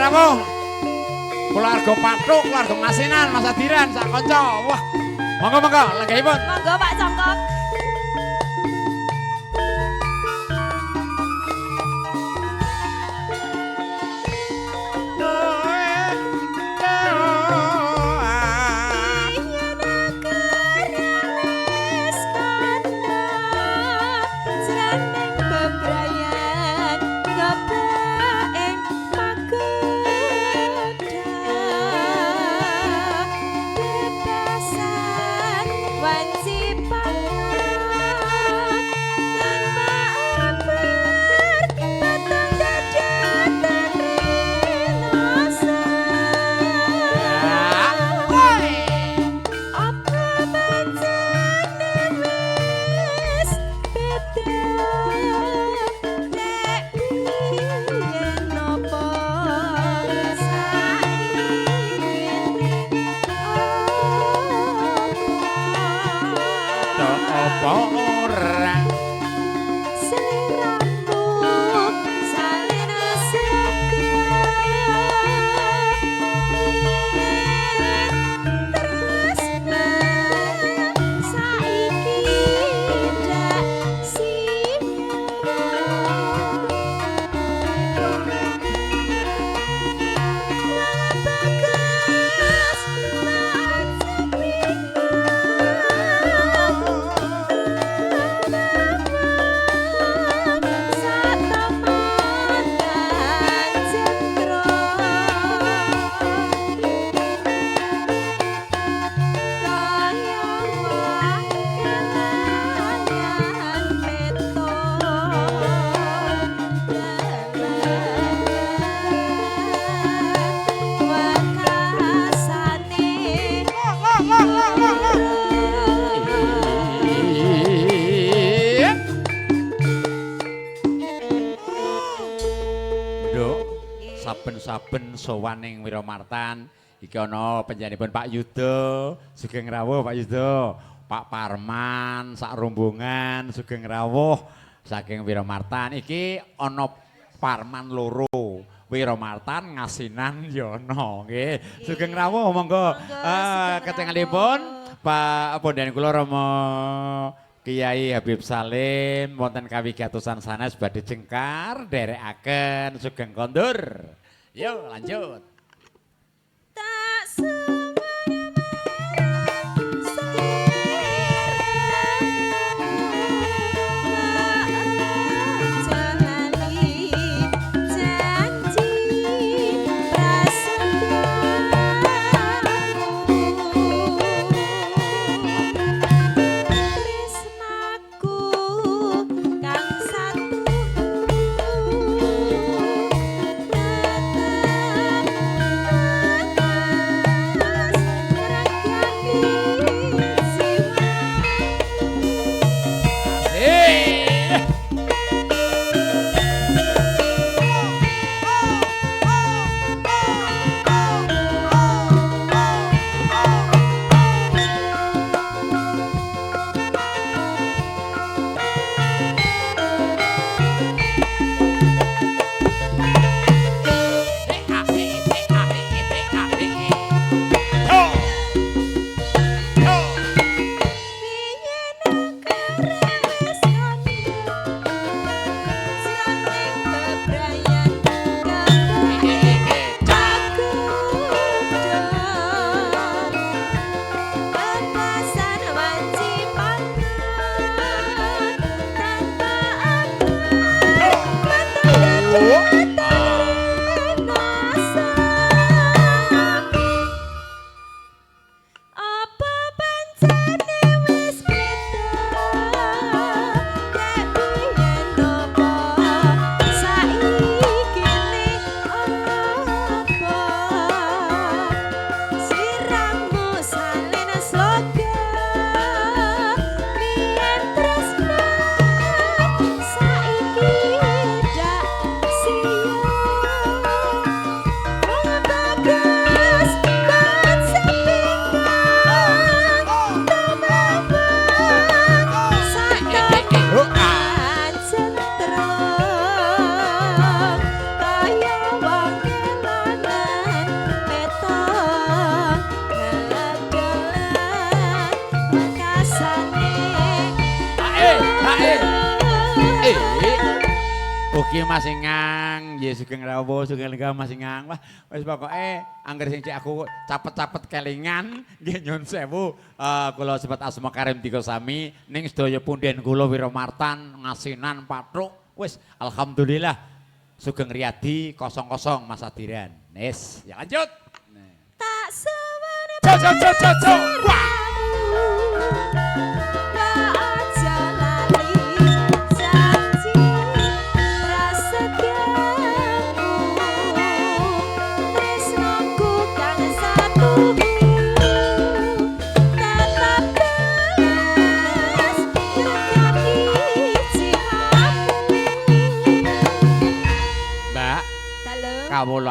rawuh. Keluarga Pathuk, keluarga Ngasinan, Mas Adiran, sak kanca. Wah. Monggo monggo lenggahipun. Monggo Pak Congkok. Saben sowan ing Wiromartan iki ana panjenenganipun Pak Yuda, sugeng rawuh Pak Yuda, Pak Parman sak rombongan sugeng rawuh saking Wiromartan. Iki ana Parman loro, Wiromartan Ngasinan ya ana nggih. Sugeng rawuh monggo. Ketingalipun Pak pondhen kula Rama Kiai Habib Salim wonten kawigatosan sanes badhe jengkar nderekaken sugeng kondur. Yo lanjut. Tak Ugi Mas Ingang, nggih sugeng rawuh, sugeng lenggah Mas Ingang. Wah, wis pokoke angger sing cek aku capet-capet kelingan, nggih nyun sewu. Kula sebat asma Karim Dika Sami ning sedaya punden kula Wiromartan, Ngasinan, Patruk. Wis alhamdulillah Sugeng Riyadi 00 Mas Adiran. Wis, ya lanjut. Tak sowan Cok cok cok cok cok. Wah. Aja lali janji prasetyamu, tresnaku kang satuhu tetep teles ngregati jiwamu. Mbak, Dalem. Kawula.